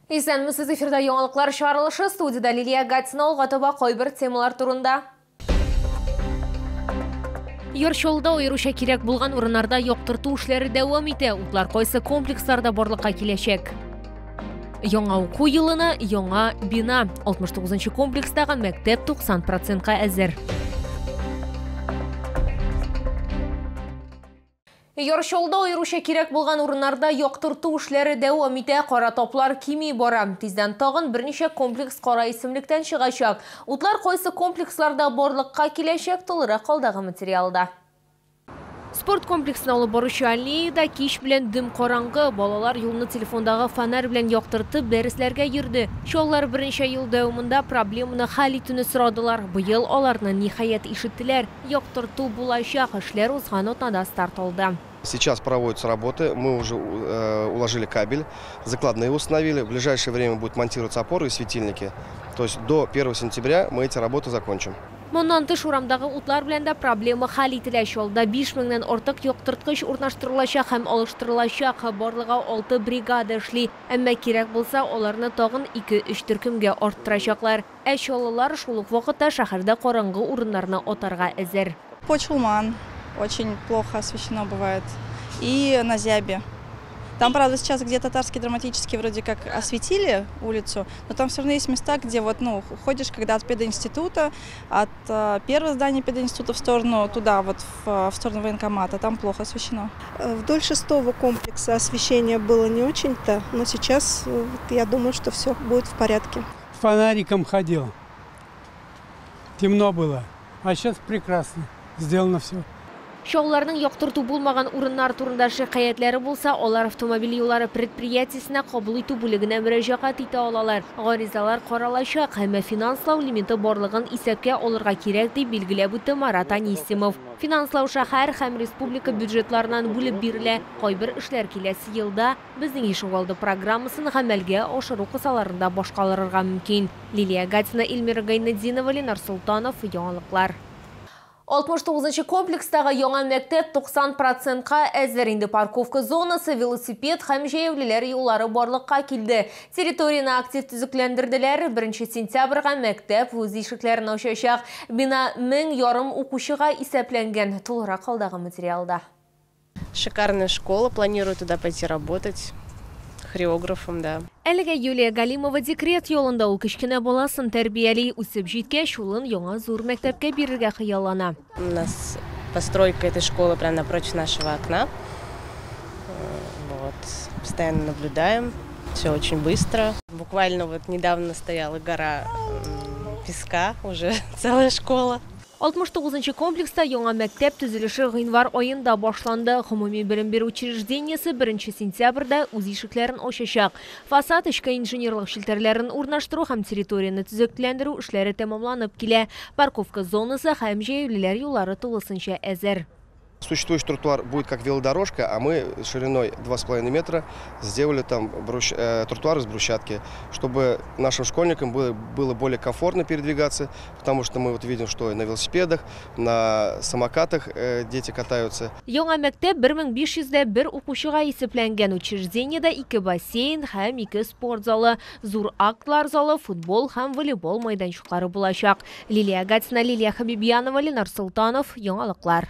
Исәнмесез, эфирда яңалыклар чыгарылышы, студияда Лилия Гатина. Алга таба кайбер темалар турында. Яр Чаллыда аеруча кирәк булган урыннарда яктырту эшләре дәвам итә. Утлар кайсы комплексларда барлыкка киләчәк? Яңа уку елына яңа бина. 69 комплекстагы мәктәп 90 процентка әзер. Яр Чаллыда аеруча кирәк булган урыннарда яктырту эшләре дәвам итә, кара таплар кими бара. Тиздән тагын берничә комплекс кара исемлектән чыгачак. Утлар кайсы комплексларда барлыкка киләчәк, тулырак алдагы материалда. Спорт комплексына алып баручы аллеяда кич белән дөм караңгы. Балалар юлны телефондагы фонарь белән яктыртып дәресләргә йөрде. Чаллылар берничә ел дәвамында проблеманы хәл итүне сорадылар. Быел аларны ниһаять ишеттеләр. Яктырту булачак. Эшләр узган атнада старт алды. Сейчас проводятся работы, мы уже уложили кабель, закладные установили. В ближайшее время будут монтироваться опоры и светильники. То есть до 1 сентября мы эти работы закончим. Моннан тыш урамдагы утлар белән дә проблема хәл ителә. Чаллыда биш меңнән артык яктырткыч урнаштырылачак һәм алыштырылачак. Барлыгы 6 бригада эшли. Әмма кирәк булса, аларны тагын ике-өч төркемгә арттырачаклар. Ә чаллылар шул ук вакытта шәһәрдә караңгы урыннарны атарга әзер. По Чулман очень плохо освещено бывает. И на Зябе. Там, правда, сейчас где Татарский драматический вроде как осветили улицу, но там все равно есть места, где ходишь, когда от пединститута, от первого здания пединститута в сторону туда, в сторону военкомата, там плохо освещено. Вдоль 6-го комплекса освещение было не очень-то, но сейчас я думаю, что все будет в порядке. Фонариком ходил, темно было, а сейчас прекрасно сделано все. Чаллыларның яктырту булмаган урыннар турында шикаятьләре булса, алар автомобиль юллары предприятиесенә кабул итү бүлегенә мөрәҗәгать итә алалар. Гаризалар каралачак, әмма финанслау лимиты барлыгын исәпкә алырга кирәк, дип билгеләп үтте Марат Анисимов. Финанслау шәһәр һәм республика бюджетларыннан бүлеп бирелә. Кайбер эшләр киләсе елда безнең ишегалды программасын гамәлгә ашыру кысаларында башкарылырга мөмкин. Лилия Гатина, Эльмира Гайнетдинова, Ленар Султанов, яңалыклар. 69 комплекстагы яңа мәктәп 90 процентка әзер. Инде парковка зонасы, велосипед һәм җәяүлеләр юллары барлыкка килде. Территорияне актив төзекләндерделәр. 1 сентябрьгә мәктәп үз ишекләрен ачачак. Бина мең ярым укучыга исәпләнгән. Тулырак алдагы материалда. Шикарная школа, планирую туда пойти работать. Хореографом, да. Әлегә Юлия Галимова декрет юлында, ул кечкенә баласын тәрбияли, үсеп җиткәч, улын яңа зур мәктәпкә бирергә хыяллана. У нас постройка этой школы прямо напротив нашего окна. Постоянно наблюдаем. Все очень быстро. Буквально недавно стояла гора песка, уже целая школа. 69 комплекста яңа мәктәп төзелеше гыйнвар аенда башланды. Гомуми белем бирү учреждениесе 1 сентябрьдә үз ишекләрен ачачак. Фасад эчке инженерлык челтәрләрен урнаштыру һәм территорияне төзекләндерү эшләре тәмамланып килә. Парковка зонасы һәм җәяүлеләр юллары тулысынча әзер. Существующий тротуар будет как велодорожка, а мы шириной два с половиной метра сделали там тротуар из брусчатки, чтобы нашим школьникам было более комфортно передвигаться, потому что мы видим, что на велосипедах, на самокатах дети катаются. Яңа мәктәп бер мең биш йөздә бер укучыга исәпләнгән. Учреждениедә ике бассейн һәм ике спорт залы, зур актлар залы, футбол һәм волейбол майданчыклары булачак. Лилия Гатина, Лилия Хабибьянова, Ленар Султанов, яңалыклар.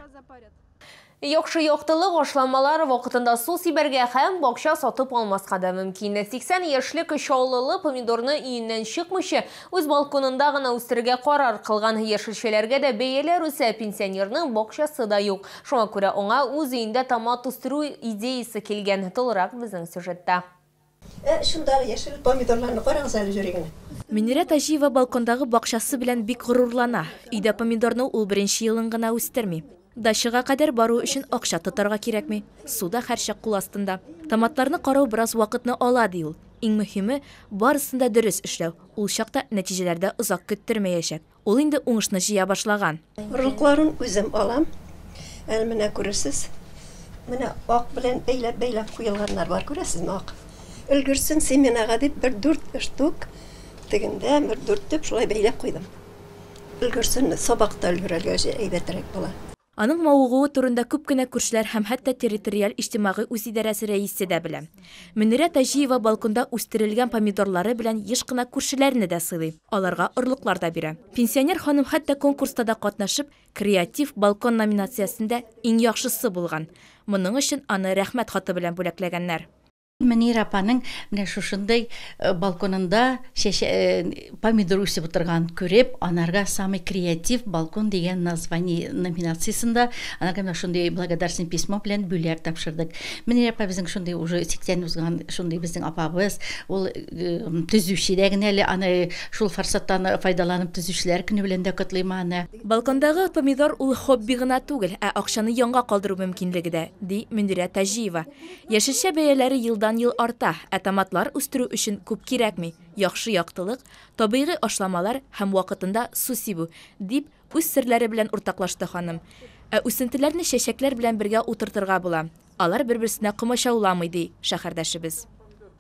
Яхшы яктылык ашламалары вакытында су сибәргә һәм бакча сатып алмаска да мөмкин. 80 яшьлек чаллылы помидорны өеннән чыкмыйча үз балконында гына үстерергә карар кылган. Яшелчәләргә дә бәяләр үсә, пенсионерның бакчасы да юк. Шуңа күрә аңа үз өендә томат үстерү идеясы килгән. Тулырак безнең сюжетта. Шундагы яшел помидорларны карагыз әле җөрегенә. Мөнирә Таҗиева балкондагы бакчасы белән бик горурлана. Өйдә помидорны ул беренче елын гына үстерми. Дачага кадәр бару өчен акча тотарга кирәкми. Су да һәрчак кул астында. Томатларны карау бераз вакытны ала, ди ул. Иң мөһиме, барысын да дөрес эшләү. Ул чакта нәтиҗәләр дә озак көттермәячәк. Ул инде уңышны җыя башлаган. Орлыкларын үзем алам. Әле менә күрерсез. Менә ак белән бәйләп-бәйләп куелганнар бар, күрәсезме ак? Өлгерсен семенага дип бер дүрт штук тегендә бер дүрт төп шулай бәйләп куйдым. Өлгерсен, сабакта өлгерергә әйбәтрәк була. Аның мавыгуы турында күп кенә күршеләр һәм хәтта территориаль иҗтимагый үзидарәсе рәисе дә белә. Мөнирә Таҗиева балконда үстерелгән помидорлары белән еш кына күршеләрне дә сыйлый. Аларга орлыклар да бирә. Пенсионер ханым хәтта конкурста да катнашып, креатив балкон номинациясендә иң яхшысы булган. Моның өчен аны рәхмәт хаты белән бүләкләгәннәр. Мөнирә апаның менә шушындай балконында помидор үсеп утырган күреп, анарга самый креатив балкон дигән название номинациясендә анарга менә шундый благодарственный письмо белән бүләк тапшырдык. Мөнирә апа безнең шундый уже 80 узган шундый безнең апабыз, ул төзүче дә генә әле, аны шул форсаттан файдаланып төзүчеләр көне белән дә котлыйм аны. Балкондагы помидор ул хобби гына түгел, ә акчаны янга калдыру мөмкинлеге дә, ди Мөнирә Таҗиева. Яшелчә бәяләре елдан ел арта, ә томатлар үстерү өчен күп кирәкми. Яхшы яктылык, табигый ашламалар һәм вакытында су сибү, дип үз серләре белән уртаклашты ханым. Ә үсентеләрне чәчәкләр белән бергә утыртырга була. Алар бер-берсенә комачауламый, ди шәһәрдәшебез.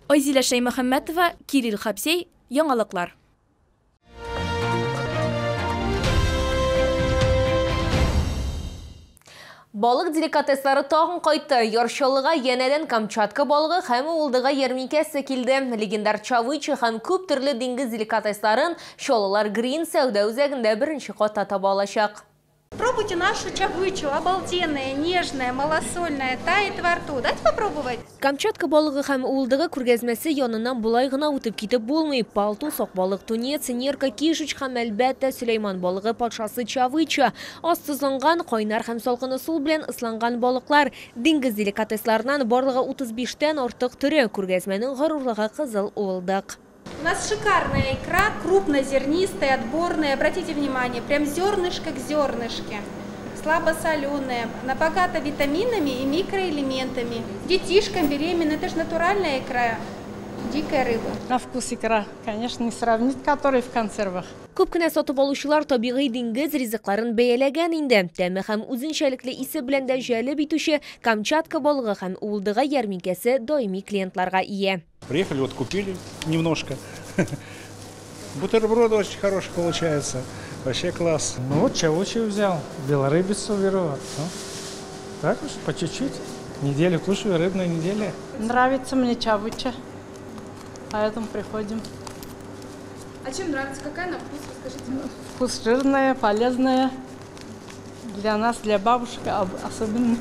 Айзилә Шәймөхәммәтова, Кирилл Хапсей, Яңалыклар. Балык деликатеслары тагын кайтты. Яр Чаллыга янәдән Камчатка балыгы һәм Уылдыгы ярминкәсе килде. Легендар чавыча һәм күп төрле диңгез деликатесларын Чаллылар Грин сәүдә үзәгендә беренче катта таба алачак. Пробуйте нашу чавычу, обалденная, нежная, малосольная, тает во рту. Дайте попробовать. Камчатка балыгы һәм уылдыгы күргәзмәсе яныннан болай гына үтеп китеп булмый. Палтус, ак балык, тунец, нерка, кишеч һәм әлбәттә Сөләйман балыгы патшасы чавыча. Аз тозланган, кайнар һәм салкын ысул белән ысланган балыклар. Диңгез деликатесларыннан барлыгы 35-тән артык төре. Күргәзмәнең горурлыгы кызыл уылдык. У нас шикарная икра, крупнозернистая, отборная. Обратите внимание, прям зернышко к зернышке. Слабосоленая, она богата витаминами и микроэлементами. Детишкам, беременным, это же натуральная икра, дикая рыба. На вкус икра, конечно, не сравнить, который в консервах. Күп кенә сатып алучылар табигый диңгез ризыкларын бәяләгән инде. Тәме һәм үзенчәлекле исе белән дә җәлеп итүче Камчатка балыгы һәм уылдыгы ярминкәсе даими клиентларга ия. Приехали, вот купили немножко. Бутерброд очень хороший получается. Вообще класс. Ну вот чавычу взял, белорыбицу беру. Ну, так уж, по чуть-чуть. Неделю кушаю, рыбная неделя. Нравится мне чавыча, поэтому приходим. А чем нравится? Какая на вкус? Расскажите. Вкус жирная, полезная. Для нас, для бабушек особенно.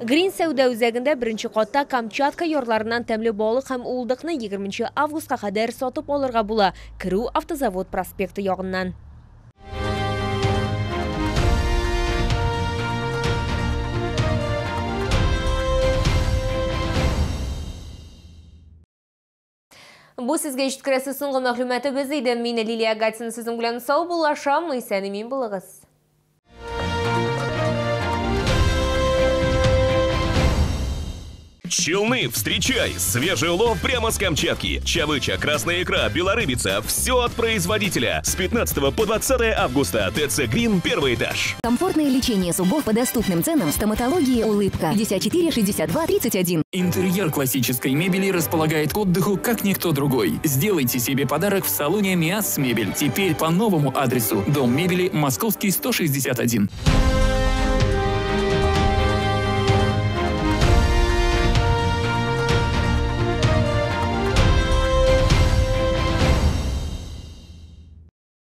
Грин сәүдә үзәгендә беренче катта Камчатка ярларыннан тәмле балык һәм уылдыкны 20 августка кадәр сатып алырга була. Керү Автозавод проспекты ягыннан. Бу сезгә җиткерәсе соңгы мәгълүматыбыз иде. Мин Лилия Гатина сезнең белән саубуллашам. Исән-имин булыгыз. Челны, встречай! Свежий улов прямо с Камчатки. Чавыча, красная икра, белорыбица. Все от производителя. С 15 по 20 августа. ТЦ Грин, первый этаж. Комфортное лечение зубов по доступным ценам. Стоматология «Улыбка». 54 62 31. Интерьер классической мебели располагает к отдыху, как никто другой. Сделайте себе подарок в салоне «Миасс Мебель». Теперь по новому адресу. Дом мебели, Московский, 161.